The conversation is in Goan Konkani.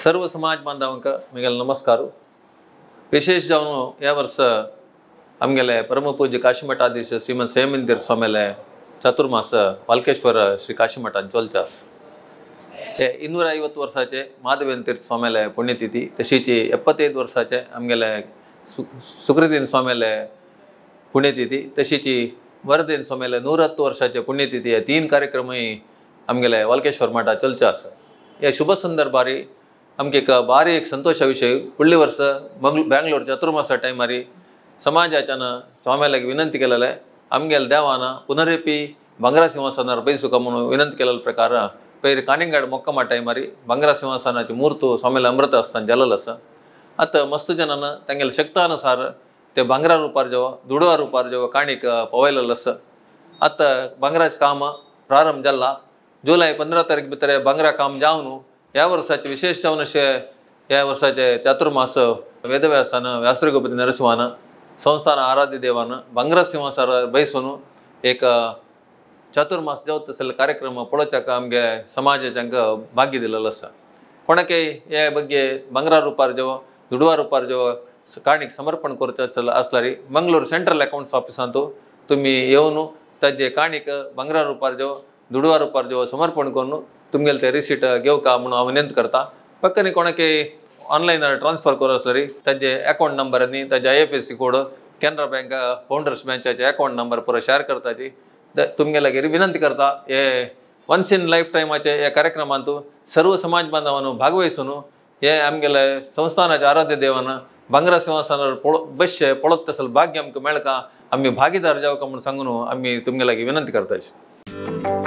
सर्व समाज बांधवांक म्हगेलो नमस्कार. विशेष जावन ह्या वर्स आमगेले परमपूज्य काशीमठाधीश श्रीमंत संयमेंद्र स्वामीले चतुर्मास वालकेश्वर श्री काशीमठान चलचे आसा. हे 250 वर्साचे माधवेंद्र तीर्थ स्वामीले पुण्यतिथी, तशीच 75 वर्साचे आमगेले सुकृतीन स्वामीले पुण्यतिथी, तशीच वरदेन स्वामीले 110 वर्साचे पुण्यतिथी, हे 3 कार्यक्रमय आमगेले वालकेश्वर मठा चलचे आसा. हे शुभ संदर्भारी आमकां एक भारी एक संतोशा विशय, फुडले वर्स बेंगलोर चतुर्मासा टायमारी समाजाच्यान स्वाम्याक विनंती केलेले आमगेले देवान पुनरेपी भांगरा सिंहासनार बैसुका म्हणून विनंती केलेले प्रकार पयर कानिंगाड मोक्कमा टायमारी भांगरा सिंहासनाची मूर्त स्वामीले अमृत आसतना जालेलो आसा. आतां मस्त जनान तांगेले शक्तानुसार ते भांगरा रुपार जेवा दुडवा रुपार जेवा काणीक पवयलेलो आसा. आतां भांगराचें काम प्रारंभ जाला. जुलय 15 तारीख भितर भांगरा काम जावन ह्या वर्साचे विशेष जावन अशें ह्या वर्साचे चातुर्मास वेदव्यासान व्यासरघुपती नरसिंहान संस्थान आराध्य देवान भांगरा सिंहासनार बैसून एक चातुर्मास जावत आसलेलो कार्यक्रम पळोवच्याक आमगे समाजाच्यांक भाग्य दिलेलो आसा. कोणाकय हे ಬಗ್ಗೆ भांगरा रुपार जेवा दुडवा रुपार जेवा काणीक समर्पण करचें आसल्यार मंगलोर सेंट्रल अकाउंट्स ऑफिसांत तुमी येवन ताजे काणीक भांगरा रुपार जेवा दुडवा रुपार जेवा समर्पण करून तुमगेले ते रिसीट घेवका म्हणून हांव विनंती करता. पक्कनी कोणाकय ऑनलायन ट्रान्सफर करूं आसल्यार ताजे अकाउंट नंबर आनी ताजे IFSC code Canara bank founders बँचाचे अकाउंट नंबर पुरो शेअर करताची तुमगेले विनंती करता. हे वन्स इन लायफ टायमाचे ह्या कार्यक्रमांत सर्व समाज बांधवांनो भागवयसून हे आमगेले संस्थानाचे आराध्य देवान भांगरा सिंहासनार बसचे पळत तसले भाग्य आमकां मेळका, आमी भागीदार जावका म्हणून सांगून आमी तुमगेले विनंती करताची.